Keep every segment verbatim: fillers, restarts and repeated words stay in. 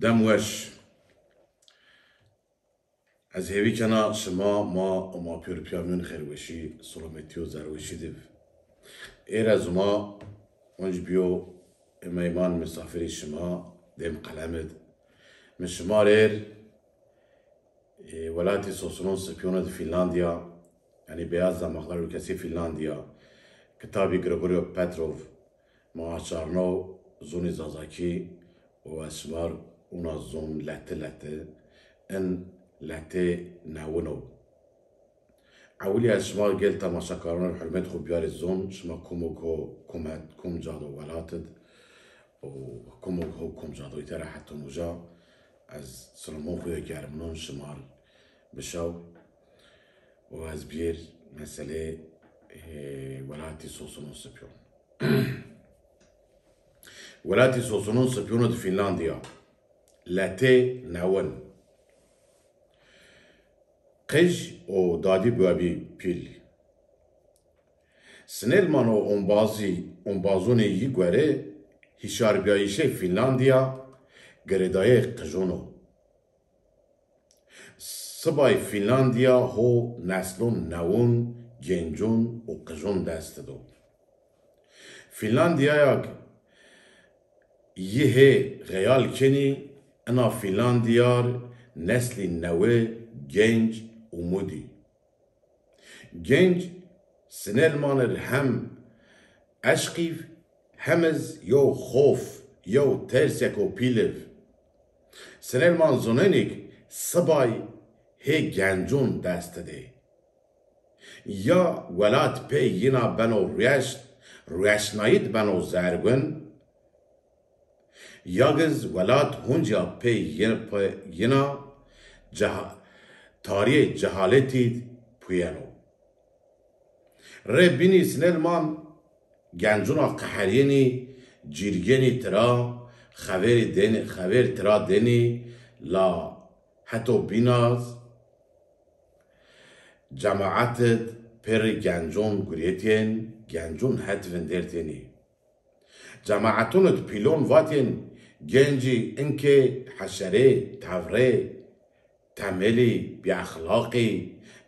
Dem weş. Ez hêvî kena şima, ma û ma pîyor pîya mîyon xêrweşî, selametî û zerweşî de. Êr ez û ma onc bîyo meyman, misafirî şima, dêm qelemid. Mi şima rê êr, e, welatî Sosunon Sipîyon id Fînlandîya, yanî Beyaz Damaklar Ülkesi Finlandiya, kitabî Gregorio Petrov, ma açarno zonî Zazakî û ez şima r ûna zon leti leti, in letê newin o. Ewilî ez şima gel temaşekaran rê hurmet xwu biyarî zon, şima kumok ho kum het, kum ca do welat id û kumok ho kum ca do îta ra heton uca, ez silamon xwu yê germinon şima r bişaw û ez biyêr meselê, e, welatî Sosunon Sipîyon. Welatî Sosunon Sipîyon id Fînlandîya, letê newin. Qij û dadî buabî pîl. Snellman û ombazî, ombazonê yî gore hîşarbîyayîşê Fînlandîya girêdayê qijon o. Sibay Fînlandîya ho neslon newon, gencon û qijon dest id o. Fînlandîyaya yî hê xeyal kenî, ina Fînlandîya r neslî newe genc umudî. Genc Snellman ir hem eşqîv hem iz yew xof, yew terseko pîl iv. Snellman zonenîk sibay hê gencon dest id ê. Ya welat pê yina beno rueşn, rueşnayî d beno zergun, ya giz welat hunca pê yi-, pê yina ceha-, tarîyê cehaletî d puyeno. Rê bînî Snellman gencuna qeherîyenî, cîrgenî tira, xeverî denî, xever tira denî, la heto bîna z cemaet id pêrî gencon gurêtîyên, gencon het vindertênî. Cemaeton id pîlon vatên, gencî inkê heşerê, tevrê, temelî, bêexlaqî,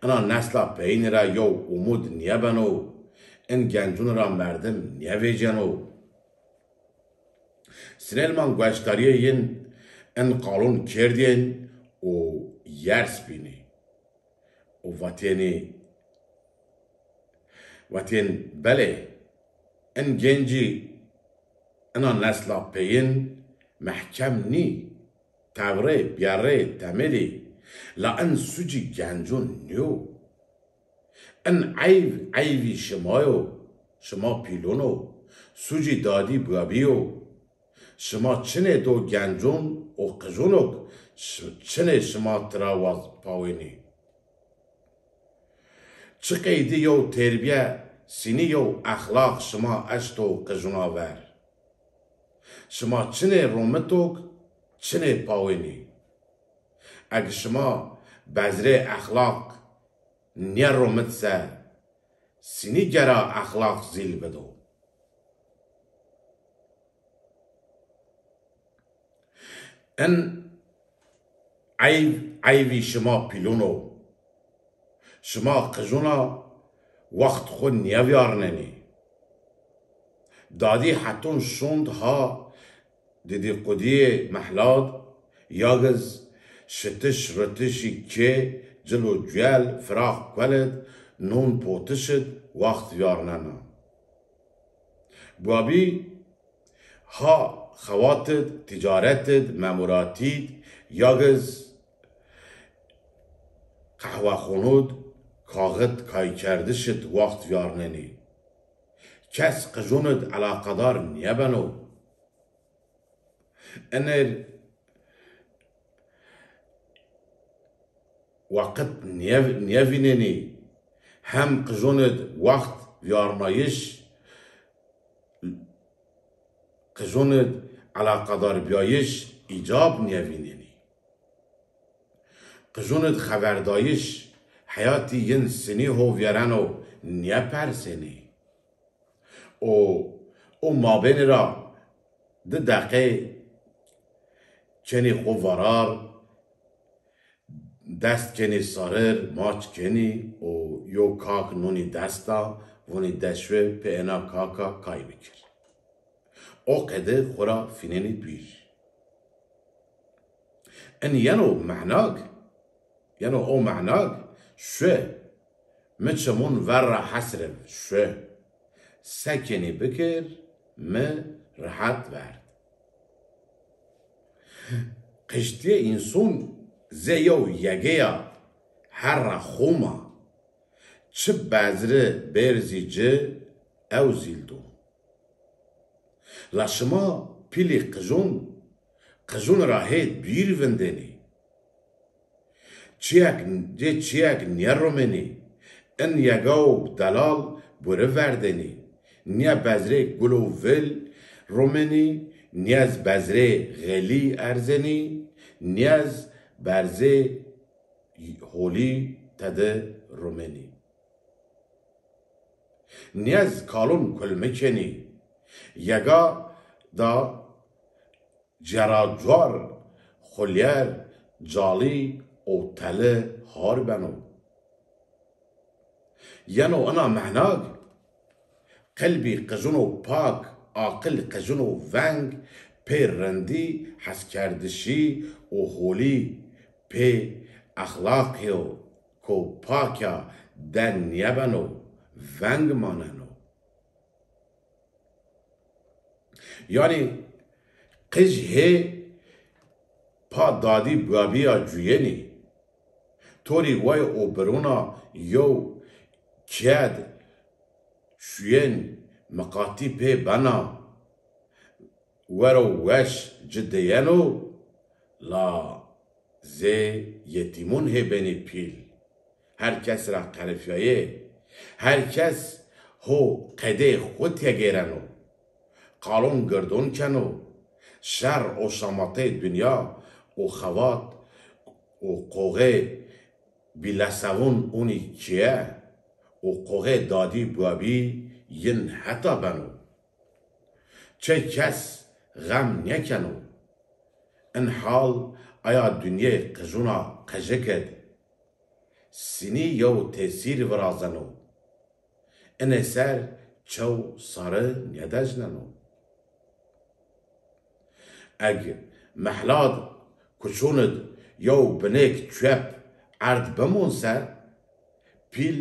ina nesla peyînî ra yew umud nîyebeno, in gencon ra merdim nîyevêceno. Snellman gueştarîyê yin in qalon kerdîyên û yers bînî û vatênî, vatên belê, in gencî ina nesla peyîn mehkem nî, tevrê, bîyerê, temelî, la in sucî gencon nîyo. In eyv eyvî şima yo, şima pîlon o, sucî dadî babî yo. Şima çinê do gencon û qijonok ş-, çinê şima tira waz pawênî. Çi qeydî yew terbîye, sînî yew exlaq şima eşto qijona ver? Şima çinê romitok, çinê pawênî? Eg şima bezrê exlaq nêromit se, sînî gera exlaq zîl bido. In eyv, eyvî şima pîlon o. Şima qijona wext xwu nêvîyarnenî. Dadî heton şond ha didîqudîyê mehlad, ya giz şitiş ritişî kê, cil û cuel, firaq kuel id, non potiş id wext vîyarnena. Babî ha xewat id, tîcaret id, memuratî d, ya giz qehwexono d, kaxit kaykerdiş id wext vîyarnenî. Kes qijon id eleqedar nîyebeno. Inir weqit nîyev-, nîyevînenî, hem qijon id wext vîyarnayîş, qijon id eleqedarbîyayîş îcab nîyevînenî. Qijon id xeberdayîş, heyatî yin sinî ho vîyereno nîyepersenî. O, o mabênî ra di deqe kenî xo varar, dest kenî sarir, maç kenî û yo kak nonî dest a, vonî de şwe, pê ena kaka kay bikir. O qede xo ra fînenî bîr. In yeno menag, yeno o menag, şwe, mi çimon ver ra hesrev, şwe. Se kenî bikir, mi rehet verd. Qijtîyê înson zê yew yegeya herra xo ma. Çi bezri bêr zî ci, ew zîl do. La şima pîlî qijon, qijon ra hê dûr vindenî. Çîyek, cê çîyek nêromenî, in yegaw delal buri verdenî. Nîye bezrê gulo vil romenî, nîyez bezrê xelî erzenî, nîyez berzê holî tede romenî. Nîyez kalon kulmi kenî. Yega da ceracuar, xulyer, calî û teli har beno. Yeno ina menag, qelbî qijino pak, aqil qijino veng, pê rindî heskerdişî û holî, pê exlaqîyo ko pak ya de nîyebeno, veng maneno. Yanî qij hê pa dadî babî ya cuyenî. Torî way û birûna yew ked şuyen miqatî pê bena. Wero weş ci deyeno, la zê yetîmon hê benî pîl. Her kes ra qerifyayê. Her kes ho qedê xo têgêreno. Qalon girdon keno. Şer û şamatê dinya û xevat û qoxê bîlesevon onî kîye û qoxê dadî babî yin heta beno. Çe kes xem nêkeno. In hal aya dinyê qijûna qijik id. Sinî yew tesîr virazeno. Inê ser çew sari nêdejneno. Eg mehlad kuçûn id yew binêk çuep erd bimon se, pîl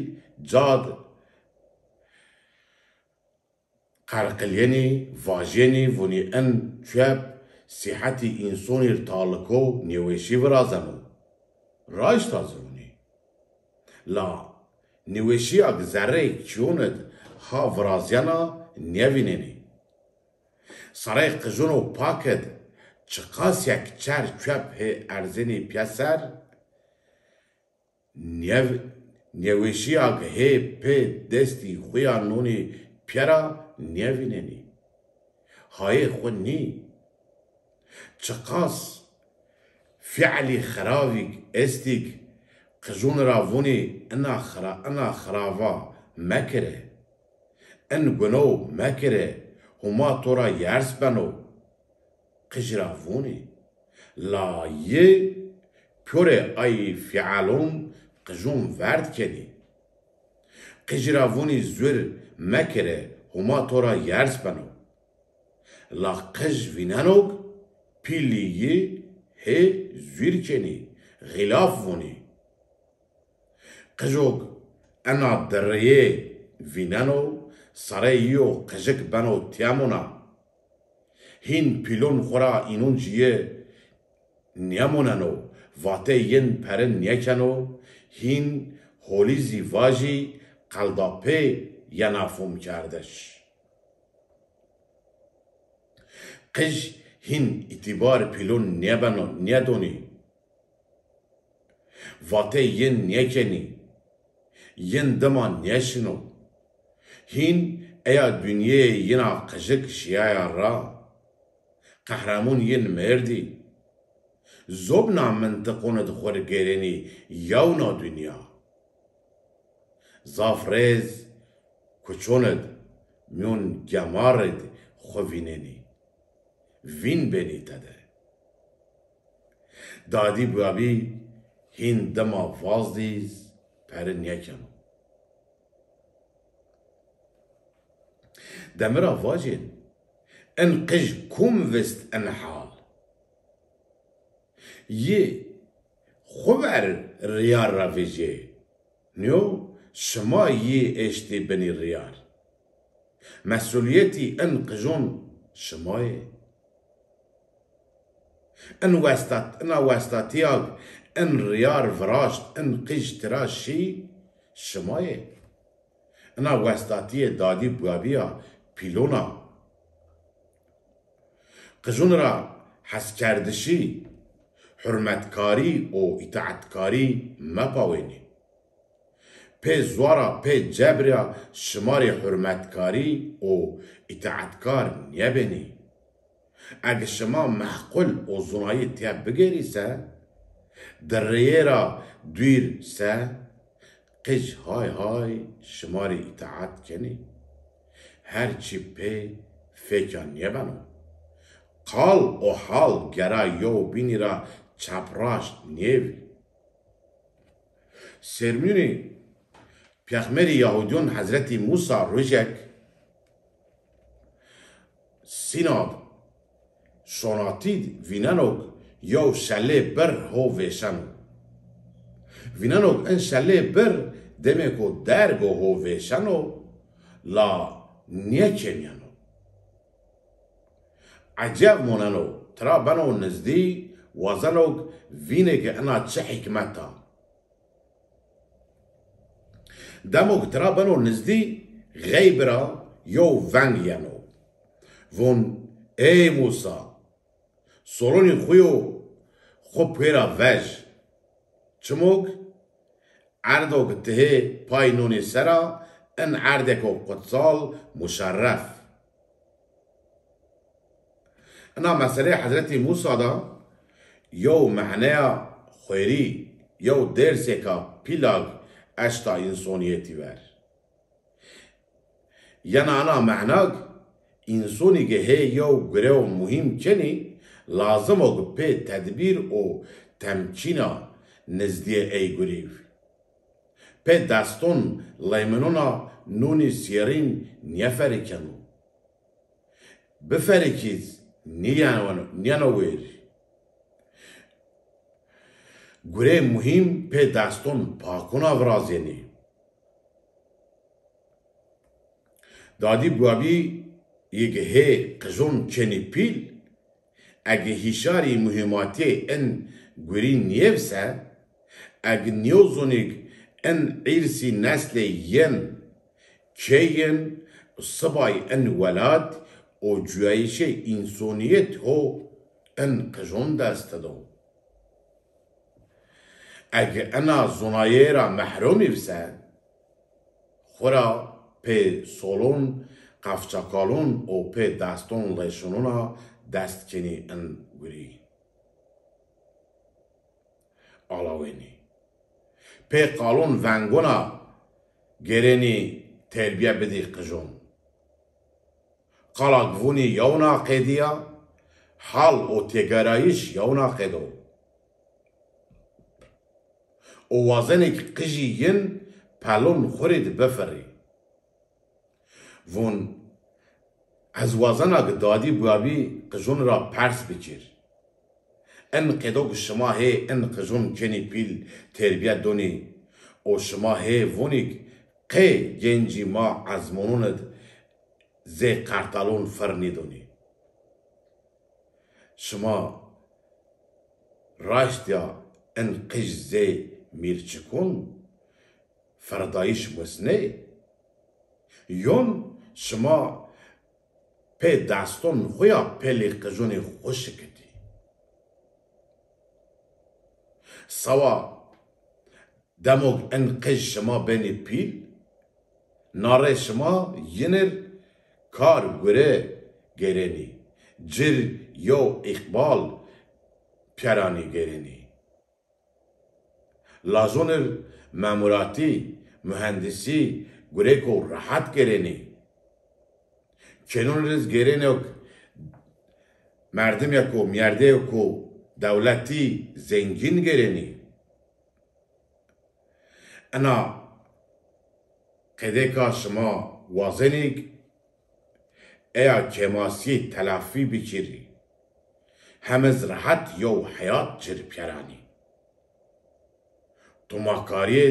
cad qerqilyenî, vajyenî, vûnî in çuep sîhetî însonî r taliko nêweşî virazeno. Raşta zî vûnî. La nêweşîya g zerrê kîyon id ha virazyena nêvînenî. Sarey qijûno pak id çiqas yek çer çuep hê erzenî pîyeser, nêv-, nêweşîya g hê pê destî xo ya nonî pîyera nêvînenî. Hayê xo nî. Çiqas fîelî xiravî estî g qijûn ra vûnî ina xira-, ina xirava mekire. In guno mekire, Huma to ra yers beno. Qij ra vûnî. La yi pîyorê ay fîelon qijûn verd kenî. Qij ra vûnî zur mekire, Huma to ra yers beno. La qij vîneno g pîlî yi hê zur kenî, xîlaf vûnî. Qijog ena dirreyê vîneno, sarey yi yo qijik beno tîyemona. Hîn pîlon xo ra înûn ci yi nêmoneno, vatê yin perin nêkeno, hîn holî zî vajî qeldapê yena fomkerdiş. Qij hîn îtîbar pîlon nêbeno, nêdonî. Vatê yin nêkenî. Yin dima nêşino. Hîn eya dinyeyê yina qijik şîyaya ra. Qehremon yin merdî. Zobna mintiqon id xo ri gêrenî yewna dinya. Zaf rêz kuçon id mîyon gemar id xo vînenî. Vîn benî tede. Dadî buyabî hîn dima vazdîz peri nêkeno. Demi ra vacên, in qij kum vist in hal? Yi xwu ver riyar ra vejê. Niyo şima yi eştî binî riyar. Mesulîyetî in qijon şima yê. In westat, ina westatîyag in riyar viraşt, in qij tira şî, şima yê. Ina westatîyê dadî buyabîya pîlon a. Qijon ra heskerdişî, hurmetkarî û îtaetkarî mepawênî. Pê zuara, pê cebrîya şima rê hurmetkarî û îtaetkar nêbenî. Eg şima mehqul û zonayî tîya bigêrî se, di reyê ra dûr se, qij hay hay şima rê îtaet kenî. Her çî pê fêka nêbeno. Qal û hal gera yew bînî ra çepraşt nêvî. Sermûnê pêxmerî Yahudîyon Hezretî Mûsa rojek sînad şonatîd vînenog yew şelê birr ho vêşeno. Vînenog in şelê birr demêko derg o ho vêşeno la nêkemîyeno. Eceb moneno, tira beno nizdî, wazenog vînê ke ina çi hîkmet a. Demo ke tira beno nizdî, xeyb ra yew veng yeno. Von, ey Mûsa, solonî xwu yo xwu pêra vej. Çimok, erdo ke ti hê pay nonî ser a, in erdêko qutsal, muşerref. Ina meseleyê Hezretî Mûsa de yew meneya xwerî, yew dêrsêka pîlag eşta însonîyetî ver. Yena ina menag, însonî ke hê yew gurew muhîm kenî, lazim o ke pê tedbîr û temkîna nizdîyê ey gurî vî. Pê deston leyminona nûnî sîyerîn nêferikeno. Biferikîz nîyeno, nîyeno wêr. Gurê muhîm pê deston pakona virazênî. Dadî buyabî yê ke hê qijon kenî pîl, ege hîşarî muhîmatîyê in gurî nîyêv se, ege nîyozonîg in îrsî neslê yin, kê yin, sibay in welat û cuyayîşê însonîyet ho in qijon dest do. Ege ina zonayê ra mehrûmîv se, xwu ra pê solon, qefçakalon û pê deston lêşonona dest kenî in gurî. Alawênî. Pê qalon vengona gêrenî terbîye bidî qijon. Qalak vûnî yewna qedî ya, hal û têgerayîş yewna qedo. Û wazenê ke qijî yin pelon xwu rê de bifirrî. Vûn, ez wazena ke dadî buyabî qijon ra pers bikir. In qedo ke şima hê in qijon kenî pîl terbîye donî û şima hê vonî ke qey gencî ma ezmonon id zê qertalon fir nîdonî. Şima raştîya in qij zê mîrçikon firdayîş musnê? Yon şima pê deston xwu ya pelê qijonê xwu şikitî? Sawa demog in qij şima benî pîl, narê şima yinir kar gure gêrenî, cir yew îqbal pîyeranî gêrenî. Lajonir memuratî, muhendisî gurêko rehet gêrenî. Kênonir iz gêrenî ok merdimêko, mîyerdeyêko dewletî zengîn gêrenî. Ina qedêka şima wazenî eya kêmasîyê telafî bikirî. Hem iz rehet yew heyat cir pyeranî. Tomakarîyê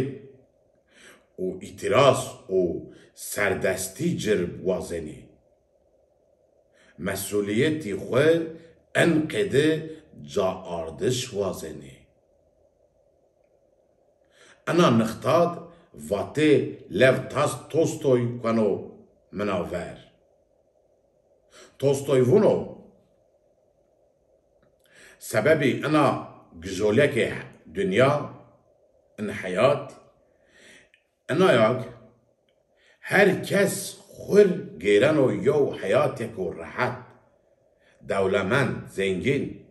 û îtîraz û serdestî cir wazenî. Mesulîyetî xwu en qede caardiş wazenî. Ina nixtad vatê Lev Tas-, Tolstoy kueno mina ver. Tolstoy vuno, sebebî ina gijolekê dinya, in heyat, ina ya ki her kes xwir gêreno yew heyatêko rehet, dewlemend, zengîn.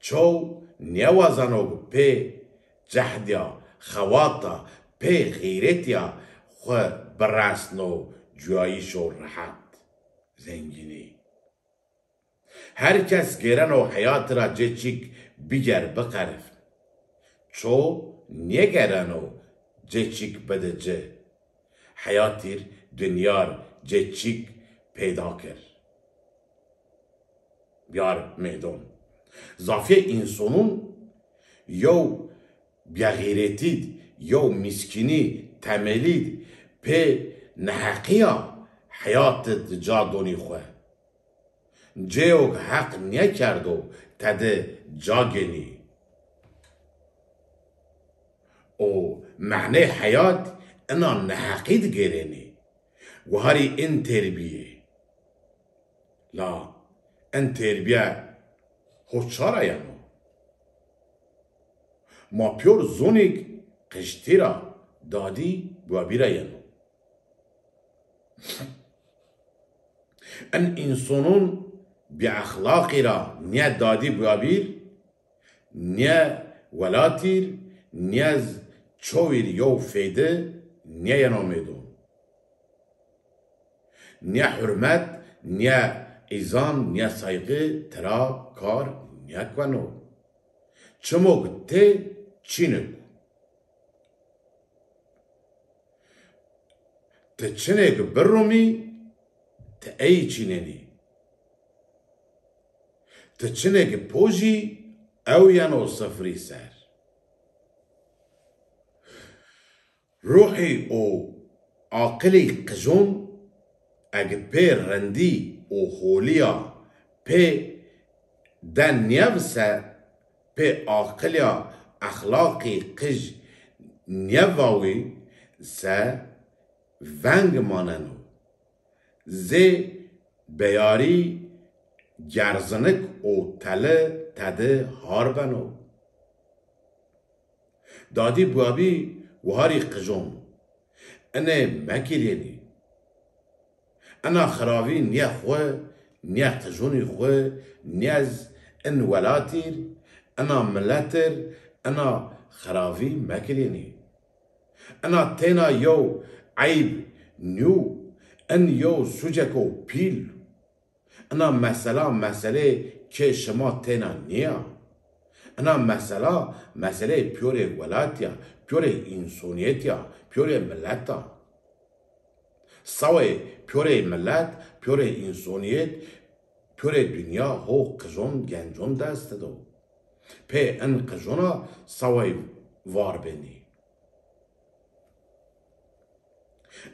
Ço nêwazeno pê cehdîya, xewata, pê xîretîya xwu biresno cuyayîşo rehet, zengînî. Her kes gêreno heyatî ra cê çîk biger, biqerifn. Ço nêgêreno cê çîk bide ci. Heyatîr, dinyar cê çîk peyda kir. Biyar mêdon. Zafîyê însonûn yew bêxîretîd, yew mîskînî temelîd, pê neheqîya heyatid ca donî xwu. Cêyo ki heq nêkerdo tede ca genî. O mehnê heyat ina neheqîd gêrenî. Wiharî in terbîye. La in terbîye ho ça ra yeno? Ma pîyor zonîk qijtî ra, dadî buabî ra yeno. In însonûn bêexlaqî ra nîye dadî buabîr, nîye welatîr, nîye z-, çowîr yew feyde nîyeno mêdon. Nîye hurmet, nîye îzan, nîye saygî tira kar nîyekueno. Çimok tê çînik. Ti çinêk birumî, ti ey çînenî. Ti çinêk pojî, ew yeno sifrî ser. Ruhî û aqilî qijon eg pê rindî û holîya pê de nîyev se, pê aqilîya exlaqî qij nîyevawî se veng maneno. Zê beyarî gerzinik û teli tedi har beno. Dadî buabî wiharî qijon, inê mekirênî. Ina xiravî nîye xwu, nîye qijonî xwu, nîye z-, in welatîr, ina miletir, ina xiravî mekirênî. Ina têna yew eyb nîyo, in yew suceko pîl. Ina mesela meselê kê şima têna nîya. Ina mesela meseleyê pîyorê welatî ya, pîyorê însonîyetî ya, pîyorê milet a. Sawê pîyorê milet, pîyorê însonîyet, pîyorê dinya ho qijon gencon dest id o. Pê in qijona saway var benî.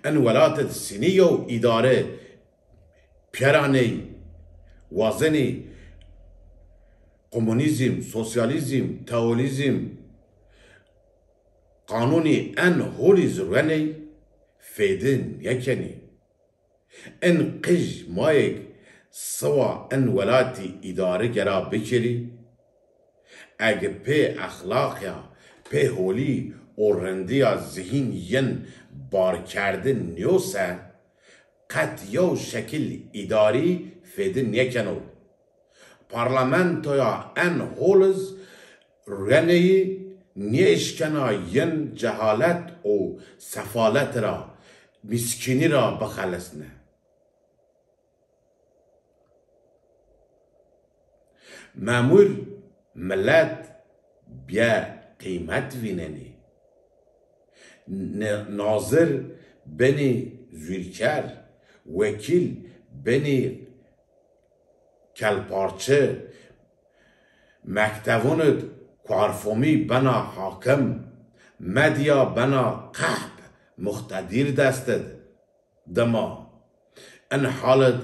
In welat id sinî yew îdare pîyera ney, wazenî komunîzm, sosyalîzm, teolîzm, qanûnî en holî zî rueney fêdin yekenî. In qij mayêk siwa in welatî îdare gera bikirî, eg pê exlaqîya, pê holî û rindîya zihîn yin barkerdin nîyo se, qet yew şekil îdarî fêdin nêkeno. Parlamentoya en hol iz rueneyî nêeşkena yin cehalet û sefalet ra, mîskînî ra bixelisne. Memur Milet bîye qîmet vînenî. N-, nazir benî zûrker, wekîl benî kelparçe, mektevûn id kuarfomî bena hakim, medya bena qehp muqtedîr dest id. Dima in hal id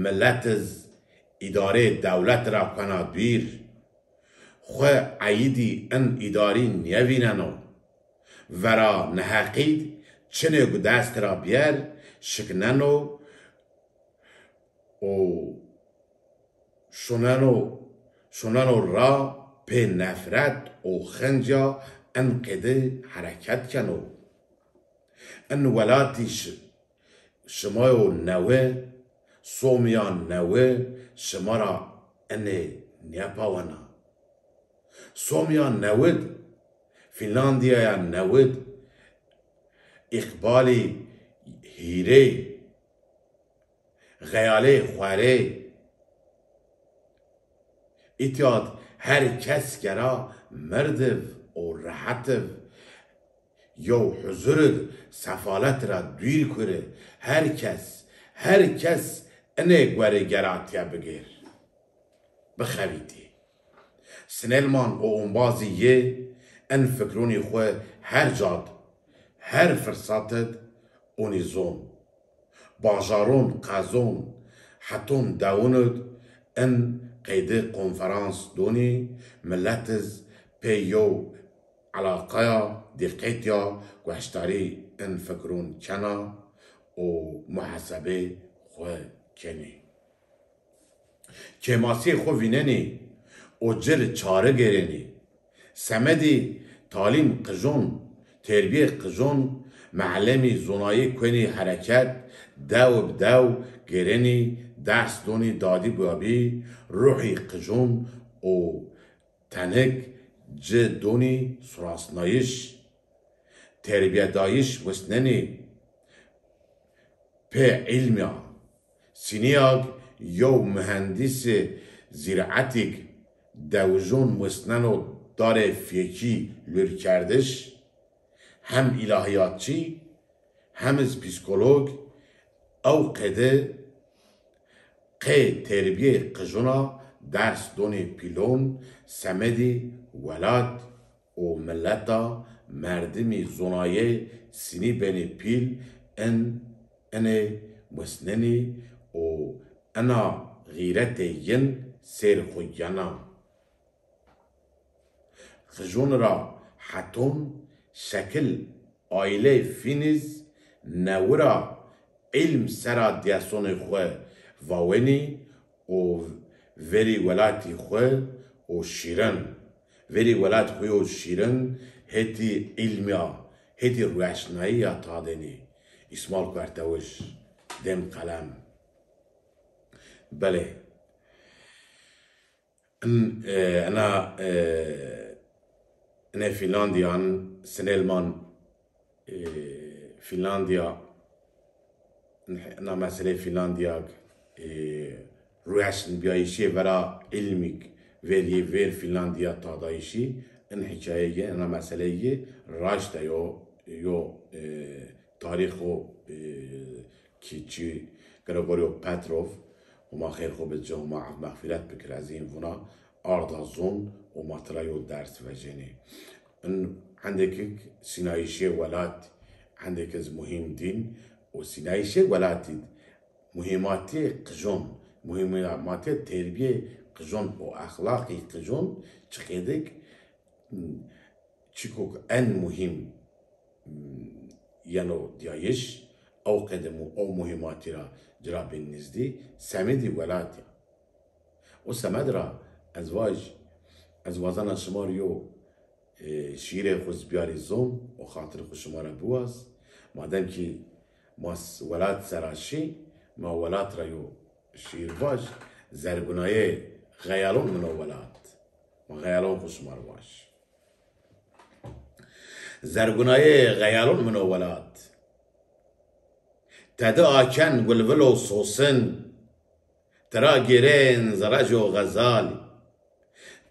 milet iz îdarê dewlet ra kuena dûr, xwu eyîdî in îdarî nêvîneno. Vera neheqîd çinêk dest ra bîyer şikneno û şoneno, şoneno ra pê nefret û xinca in qeyde hereket keno. In welatî şi-, şima yo newe, somîya newe şima ra inê nêpawena. Somîya newid, Fînlandîyaya newid, îqbalî hîrê, xeyalê xwerê. Îtya d her kes gera mirdiv û rehetiv. Yew huzur id sefalet ra dûr kuri. Her kes, her kes inê guerî gera tiya bigêr. Bixebîtî. Sinelman û ombazî yê in fikrûnî xwu her ca d, her firsat id onî zon. Bajaron, qezon, heton dewon id in qeyde konferans donî, milet iz pê yew elaqaya dîqet ya gueştarî in fikrûn kena û muhesebê xwu kenî. Kêmasîyê xwu vînenî û ci ri çare gêrenî. Semedî talîm qijon, terbîyê qijon, melemî zonayî kuenî hereket, dew bi dew gêrenî, ders donî dadî babî, ruhî qijon û tenik ci donî surasnayîş, terbîyedayîş wisnenî. Pê îlmîya, Sînîyag yew muhendîsê zîraetîg dewijon wisneno darê fîkî lûrkerdiş, hem îlahîyatçî, hem iz psîkolog, ew qede qê terbîyê qijuna ders donê pîlon, semedî welat û mileta merdimî zonayê Sînî benê pîl in, inê musnenî û ina xîretê yin sêr xwu gena. Qijon ra heton şekil aîlê fîniz newira îlm sera dîyasonê xwu vawenî û verî welatî xwu û şîrin, verî welat xwu yo şîrin hetî îlmîya, hetî rueşnayî ya tadenî. Îsmaîl Kuertewij, Dem Qelem. Belê. In, e, ina, e, inê Fînlandîyan, Sinelman, e, Fînlandîya, ina meseleyê Fînlandîya, e, rueşnbîyayîşê vera îlmîk verîyê vêr Fînlandîya tadayîşî, in hîkaye yê, ina meseleyê yê raşt a yo, yo, e, tarîxo, e, Kî çî Gregorio Petrov, Homa xêr xo bid ci, Homa ef mexfîret bikir, ez hîn vuna arda zon û ma tira yo ders vejenê. In hendêkik sînayîşê welat, hendêk iz muhîm dîn û sînayîşê welatî d muhîmatîyê qijon, muhîmatîyê terbîyê qijon û exlaqî qijon çiqêdik çîkok en muhîm, m, yeno dîyayîş, ew qede mu-, ew muhîmatî ra ci ra bên nizdî, semedî welat ya. O semed ra ez vaj, ez wazena şima rê yo, e, şîîrê xwu zî biyarî zon û xatirê xwu şima ra biwaz. Madem kî ma s-, welat sera şî, ma welat ra yo şîîr vaj, Zergunayê xeyalon min o welat. Ma xeyalon xwu şima ra vaj. Zergunayê xeyalon min o welat. Tedi aken gulvil û sosin, tira gêrên zerec û xezal.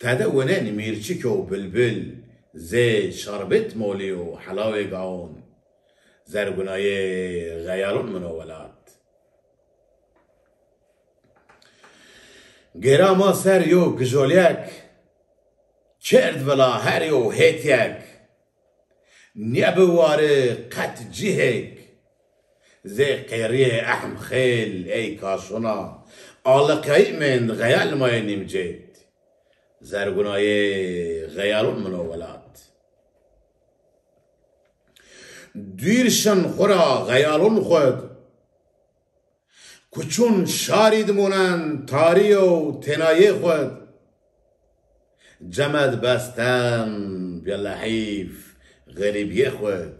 Tede winen mîrçik û bilbil, zê şarbet molî û helawê gawon. Zergunayê xeyalon mino welat. Gêra ma ser yo gijolyek, kerd vila her yo hêtyek. Nîyebi wari qet cihêk. Zê qêrîyê ehm xêl ey kaşona, aliqeyî mend xeyal ma yê nîmcêt. Zergunayê xeyalon mino welat. Dûr şin xwu ra xeyalon xwu d. Kuçûn şarî di monen tarî û tênayê xwu d. Cemed besten bî lehîf xerîbîyê xwu d.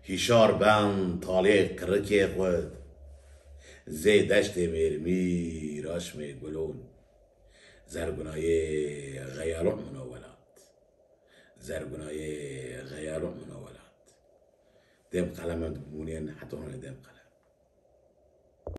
Hîşar ben talê qirikê xwu d. Zê deştê mêrmî raşmê gulon. Zergunayê xeyalon mino welat. Zergunayê xeyalon mino welat. Dêm qelem em di bûnîyen heta honê dêm qelem.